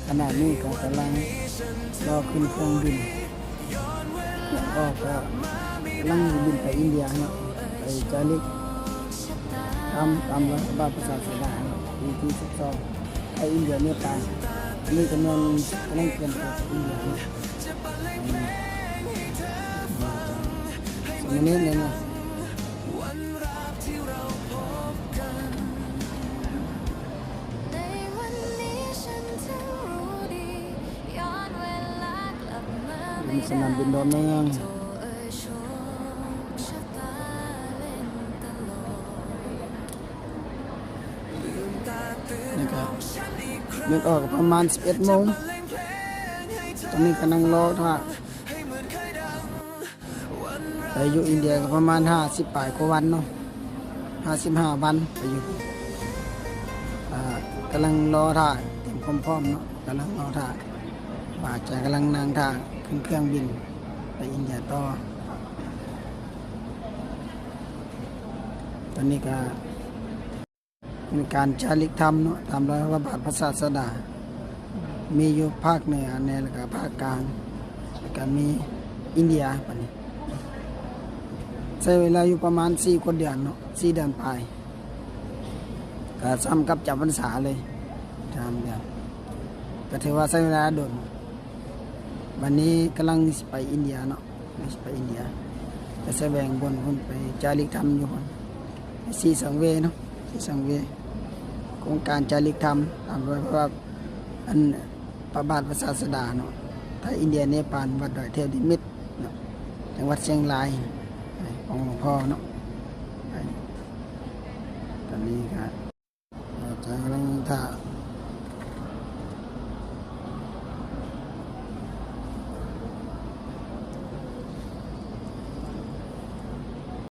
ຂະນະນີ້ກໍກຳລັງລໍຂຶ້ນເຄື່ອງບິນ ອອກ ກໍກຳລັງບິນໄປອິນເດຍເນາະ ໄປຈາລິກທຳຕາມລອຍພະບາດພະສາດສະດາເນາະ ປີທີສິບສອງ ໄປອິນເດຍເນປານ. ອັນນີ້ກຳລັງ ກຳລັງກຽມຕົວໄປອິນເດຍເນາະ ສາມເນນເນາະ. ຢູ່ສະໜາມບິນດອນເມືອງ ນີ້ກໍເດີນອອກປະມານສິບເອັດໂມງ ຕອນນີ້ກຳລັງລໍຖ້າ ໄປຢູ່ອິນເດຍກໍປະມານຫ້າສິບປາຍກວ່າວັນເນາະ ຫ້າສິບຫ້າວັນໄປຢູ່ ອ່າ ກຳລັງລໍຖ້າ ຕຽມຄວາມພ້ອມເນາະ ກຳລັງລໍຖ້າ ວ່າຈະກຳລັງນັ່ງຖ້າຂຶ້ນເຄື່ອງບິນໄປອິນເດຍຕໍ່. ຕອນນີ້ກໍ ເປັນການຈາລິກທຳເນາະ ຕາມລອຍພະບາດພະສາດສະດາ ມີຢູ່ພາກເໜືອແດ່ ແລ້ວກະພາກກາງ ແລ້ວກະມີອິນເດຍ. ບັດນີ້ໃຊ້ເວລາຢູ່ປະມານສີ່ກວ່າເດືອນເນາະ ສີ່ເດືອນປາຍ ກະສ່ຳກັບຈຳພັນສາເລີຍ ສາມເດືອນ ກະຖືວ່າໃຊ້ເວລາດົນ. ບັດນີ້ກຳລັງຊິໄປອິນເດຍເນາະ ຊິໄປອິນເດຍ ໄປສະແຫວງບຸນພຸ້ນ ໄປຈາລິກທຳຢູ່ພຸ້ນ ໄປສີສັງເວເນາະ ສີສັງເວ ໂຄງການຈາລິກທຳຕາມລອຍພະບາດ ອັນ ພະບາດພະສາດສະດາເນາະ ໄທ ອິນເດຍ ເນປານ ວັດດອຍເທບນິມິດເນາະ ຈັງຫວັດຊຽງລາຍ ຂອງຫຼວງພໍ່ເນາະ. ຕອນນີ້ກະ ເອີ ກຳລັງຖ້າ